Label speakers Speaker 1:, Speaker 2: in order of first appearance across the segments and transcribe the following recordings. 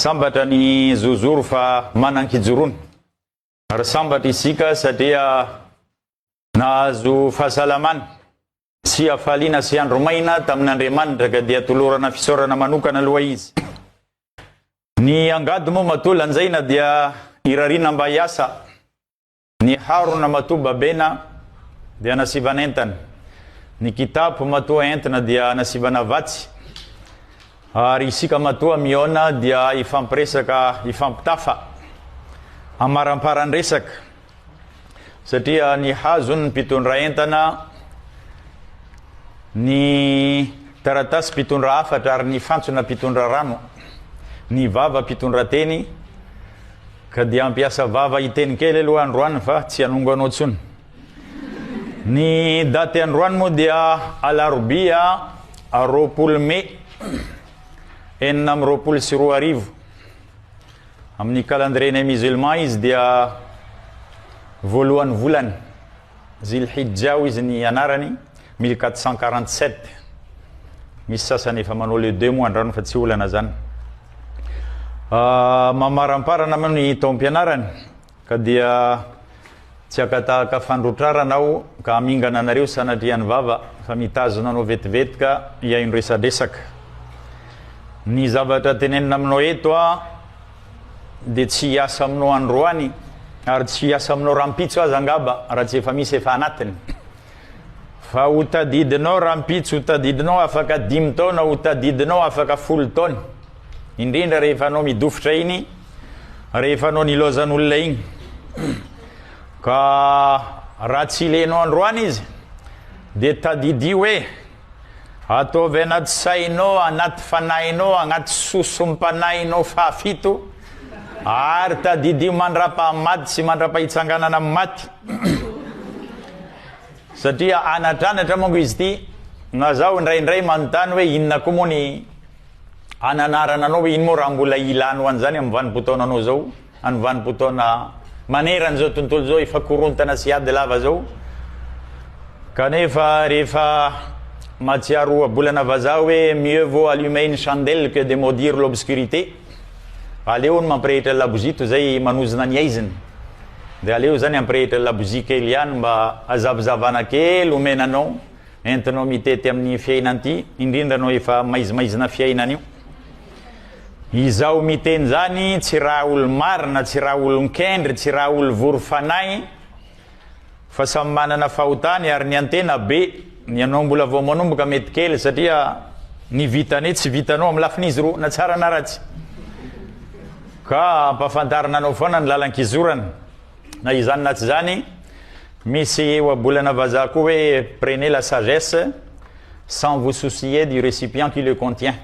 Speaker 1: Sambatra ny zozoro fa manan-kijoroana. Ary sambatra isika satria nahazo fahasalamana sy hafaliana sy andro maina tamin'Andriamanitra ka dia tolorana fisaorana manokana aloha izy. Ny angady moa matoa lanjaina dia irariana mba hiasa. Ny harona matoa babena dia anasivana entana. Ny kitapo matoa entina dia anasivana vatsy. Ary isika matoa mihaona dia hifampiresaka, hifampitafa amaramparan-dresaka. Satria ny hazo ny mpitondra entana, ny taratasy mpitondra hafatra ary ny fantsona mpitondra rano, ny vava mpitondra teny, Ka dia hampiasa vava hiteny kely aloha androany fa tsy hanongo anao tsony. Ny daty androany moa dia alarobia 20 mey 2026. Amin'ny calendrier-nay musulman izy dia voalohan'ny volana Zilhijja hoy izy ny anarany 1447. Misy sasany efa manao le deux moa andrano fa tsy olana zany. Ah, mamaramparana moa ny taom-pianarany ka dia tsy hakatahaka fandrotrarana aho ka hamingana anareo sanatria ny vava fa mitazona anao vetivety ka hihaino resadresaka. Ny zavatra tenenina aminao eto a dia tsy hiasa aminao androany ary tsy hiasa aminao rahampitso aza angamba raha tsy efa misy efa anatiny. Fa ho tadidinao rahampitso, ho tadidinao afaka dimy taona, ho tadidinao afaka folo taona. Indrindra rehefa anao midofotra iny, rehefa anao nilaozan'olona iny. Ka raha tsy ilenao androany izy, dia tadidio hoe ataovy anaty sainao, anaty fanahinao, anaty sosom-panahinao fahafito, ary tadidio mandrapaha-maty sy mandrapahitsanganana amin'ny maty. Satria anatranatra manko izy ity, na zaho indraindray manontany hoe inona koa moa ny ananarana anao hoe ino moa raha mbola ilanao an'izany amin'ny vanim-potoananao zao, any vanim-potoana manerana izao tontolo izao efa korontana sy ady lava zao. Kanefa rehefa mahatsiaro ohabolana vazaha hoe mieux vaut allumer une chandelle que de maudire l'obscurité, aleo ny mampirehitra labozia toy izay manozona ny haizina. Dia aleo izany hampirehitra labozia kely ihany mba hazavazavana kely omena anao, entinao mitety amin'ny fiainana ity, indrindra anao efa maizimaizina fiainana io. Izaho miteny izany tsy raha olo-marina, tsy raha olon-kendry, tsy raha olo-vory fanahy, fa samy manana fahotany ary ny antena be, ny anao mbola vao manomboka mety kely satria ny vitanay tsy vitanao amin'ny lafin'izy roa, na tsara na ratsy. Ka ampahafantarina anao foana ny lalan-kizorana. Na izany na tsy izany, misy ohabolana vazaha koa hoe prenez la sagesse sans vous soucier du récipient qui le contient.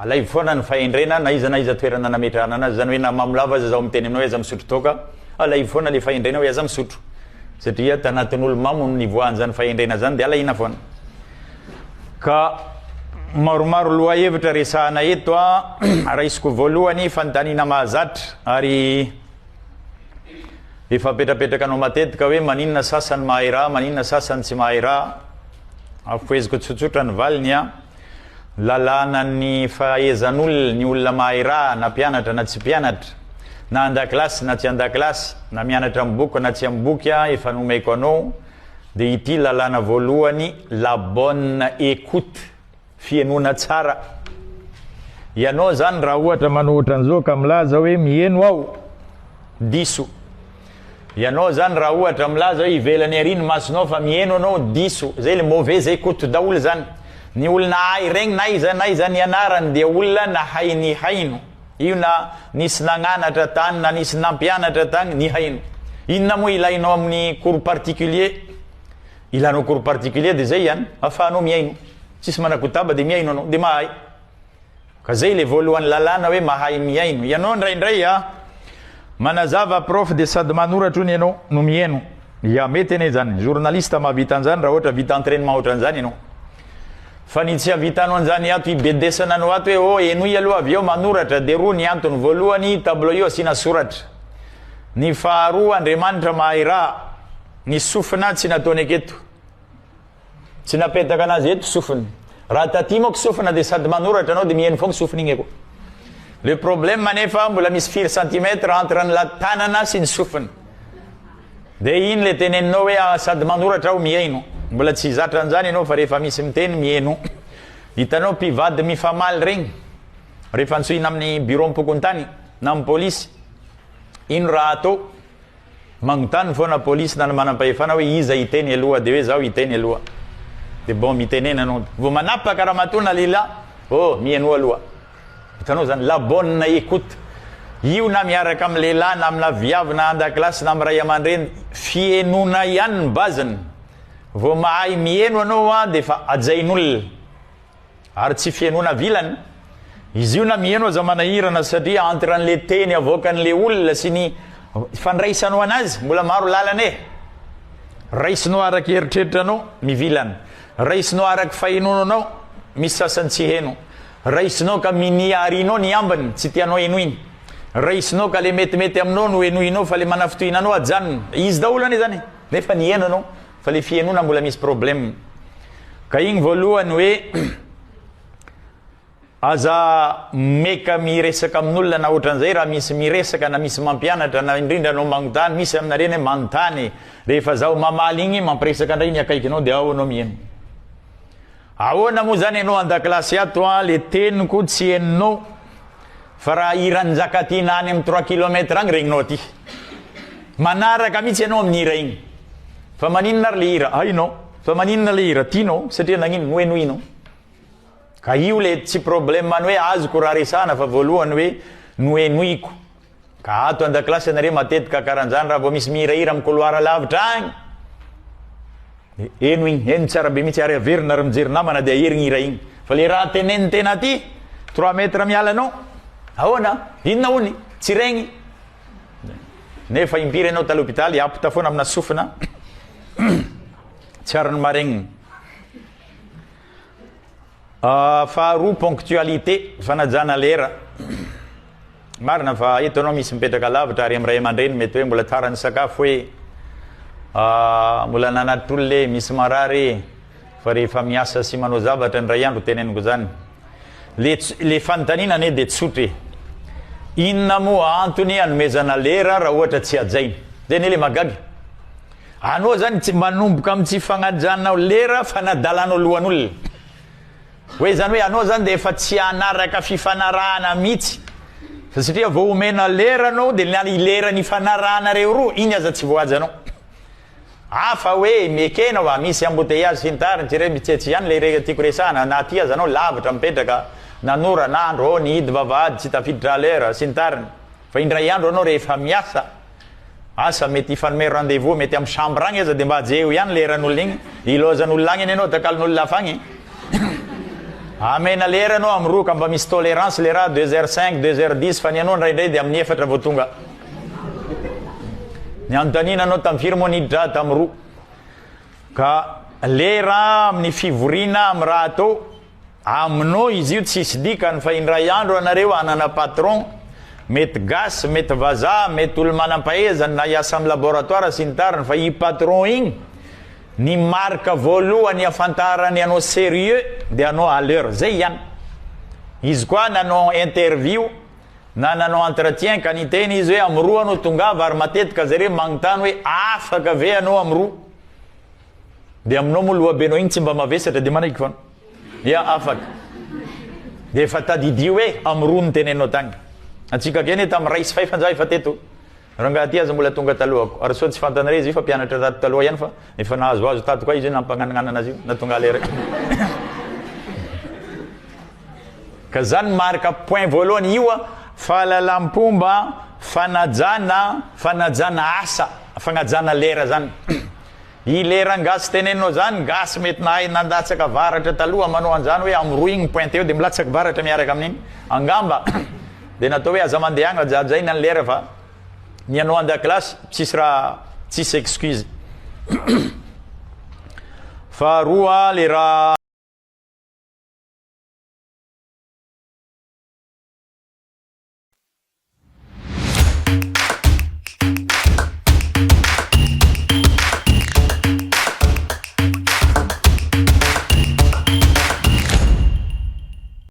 Speaker 1: Alaivo foana ny fahendrena na iza na iza toerana nametrahana anazy, izany hoe na mamo lava aza zaho miteny aminao hoe aza misotro toaka, alaivo foana le fahendrena hoe aza misotro. Satria tanatin'olo mamo no nivoahan'izany fahendrena zany dia alaina foana. Ka maromaro lohahevitra resahana eto a, raisiko voalohany fanontaniana mahazatra ary efa apetrapetraka anao matetika hoe maninona sasany mahay raha, maninona sasany tsy mahay raha. Afoheziko tsotsotra ny valiny a. Lalànan'ny fahezan'olona, ny olona mahay raha na mpianatra na tsy mpianatra, na an-dakilasy na tsy an-dakilasy, na mianatra amin'ny boky na tsy amin'ny boky efa nomeko anao dia ity lalàna voalohany la bonne écoute, fihenoana tsara. Ianao izany raha ohatra manao ohatran'izao ka milaza hoe miheno aho, diso. Ianao zany raha ohatra milaza hoe ivelany ary ny masonao fa miheno anao diso, zay le mauvaise écoute daholo zany. Ny olona ahay regny na iza na iza nianarany dia olona nahay nihaino. Io na nisy nagnanatra tany na nisy nampianatra tagny nihaino. Inona moa ilainao amin'ny cours particulier? Ilanao cours particulier dia zay ihany, afahanao mihaino. Tsisy manakotaba dia mihaino anao dia mahay. Ka zay le voalohany lalàna hoe mahay mihaino. Ianao indraindray a, manazava prof de sady manoratra hono ianao no miheno. Ya mety anie zany, journaliste mahavita an'zany raha ohatra vita entrainement ohatran'zany ianao. Fa ny tsy havitanao an'zany ato hibedesana anao ato hoe oh henoy aloha avy eo manoratra de roa ny antony, voalohany tableau io asiana soratra. Ny faharoa Andriamanitra mahay raha, ny sofina tsy nataony aketo. Tsy napetaka anazy eto sofiny. Raha taty manko sofina dia sady manoratra anao dia miheno foana sofiny igny koa. Le problème anefa mbola misy firy centimètre entre ny la tanana sy ny sofina. De iny le teneninao hoe ah, sady manoratra aho mihaino. Mbola tsy zatra an'izany ianao fa rehefa misy miteny miheno. Hitanao mpivady mifamaly regny rehefa antsoina amin'ny bureau-mpokontany na amin'ny polisy, ino raha atao? Magnontany foana polisy na ny manam-pahefana hoe iza hiteny aloha de hoe zaho hiteny aloha. De bon mitenena anao. Vao manapaka ramatoa na lehilahy, oh mihenoa aloha. Hitanao zany, la bonne écoute. Io na miaraka amin'ny lehilahy na amina viavy na andakilasy na amin'ny ray aman-dreny, fihenoana ihany ny base-ny. Vao mahay miheno anao an de efa hajain'olona. Ary tsy fihenoana vilana. Izy io na miheno aza manahirana satria entre an'le teny avoakan'le olona sy ny fandraisanao anazy mbola maro lalana e. Raisinao araka eritreritranao mivilana. Raisinao araka fahenoanao misy sasany tsy heno. Raisinao ka minia arinao ny ambiny tsy tianao henoina. Raisinao ka le metimety aminao no henoinao fa le manafintohina anao ajanona. Izy daholo anie zany e. Nefa niheno anao fa le fihenoana mbola misy problème. Ka igny voalohany hoe aza meka miresaka amin'olona na ohatran'izay raha misy miresaka na misy mampianatra na indrindra anao magnontany, misy aminareny hoe manontany rehefa zaho mamaly igny mampiresaka indray ny akaikinao de ao anao miheno. Ahoana moa zany ianao andakilasy ato an, le teniko tsy henonao fa raha hiran'i Njakatiana any amin'ny trois kilomètres agny regninao aty. Manaraka mihitsy ianao amin'ny hira igny. Fa maninona ary le hira? Hainao. Fa maninona le hira? Tianao satria nagnino? Nohenoinao. Ka io le tsy problème ny hoe azoko raha resahana fa voalohany hoe nohenoiko. Ka ato andakilasy ianareo matetika karan'izany raha vao misy mihirahira amin'ny couloir lavitra agny. Heno igny, heno tsara be mihitsy ary averina ary mijery namana dia aherigny hira igny. Fa le raha teneniny tena aty, trois mètres miala anao, ahoana? Inona hony? Tsy regny. Nefa impiry ianao ta l'hôpital, apte foana amina sofina, tsy ary ny maregniny. Faharoa, ponctualité, fanajana lera. Marina fa eto anao misy mipetraka lavitra ary amin'ny ray aman-dreny mety hoe mbola tara ny sakafo hoe mbola nanatitra olona e, misy marary e, fa rehefa miasa sy manao zavatra ny ray andro teneniko zany. Le, le fanontaniana anie dia tsotra e. Inona moa antony anomezana lera raha ohatra tsy hajaina? Zay anie le mahagaga. Anao zany tsy manomboka amin'ny tsy fagnajanao lera fanadalanao lohan'olona. Hoe zany hoe anao zany dia efa tsy hanaraka fifanarahana mihitsy. Fa satria vao omena lera anao dia ny lera nifanarahanareo roa iny aza tsy voahajanao. Hafa hoe mekena fa misy embouteillage sy ny tariny, tsy re mitsetsy ihany le tiako resahana, na aty aza anao lavitra mipetraka, nanora na andro ao nihidy vavahady tsy tafiditra à l'heure sy ny tariny. Fa indray andro anao rehefa miasa, Asa mety hifanome rendez vous mety am chambre agny aza de mba jeo ihany leran'olona igny, ilaozan'olona agny anie anao takalon'olona hafa agny. Amena lera anao am roa ka mba misy tolerance le raha deux heures cinq, deux heures dix fa ny anao indraindray de amin'ny efatra vao tonga. Ny anontaniana anao tam firy moa niditra tam roa. Ka lera amin'ny fivoriana am raha atao Aminao izy io tsisy dikany fa indray andro anareo hanana patron, mety gasy, mety vazaha, mety olo manampahezana na hiasa am laboratoire sy ny tariny fa i patron igny ny marque voalohany afantarany anao serieux de anao à l'heure zay ihany izy koa nanao interview na nanao entretien ka niteny izy hoe am roa anao tongava ary matetika zareo magnontany hoe afaka ve anao am roa De aminao moa lohabenao igny tsy mba mavesatra de manaiky foana. Ya afaka. De efa tadidio hoe am roa no teneninao tagny. Antsika keny tam ray sy fahefany za efa teto. Rangaha ty aza mbola tonga talohako. Ary soa tsy fantanareo izy io fa mpianatra tato taloha ihany fa efa nahazoazo tato koa izy io nampagnanagnanana azy io na tonga à l'heure. Ka zany marika point voalohany io a, fahalalam-pomba, fanajana, fanajana asa, fagnajana lera zany. I leran gasy teneninao zany, gasy mety nahay nandatsaka varatra taloha manao anzany hoe amroa igny pointe eo de milatsaky varatra miaraka amin'igny angamba de natao hoe aza mandeha agny hajahajaina ny lera fa ny anao andakilasy tsisy raha tsisy excuse. Faharoa le raha.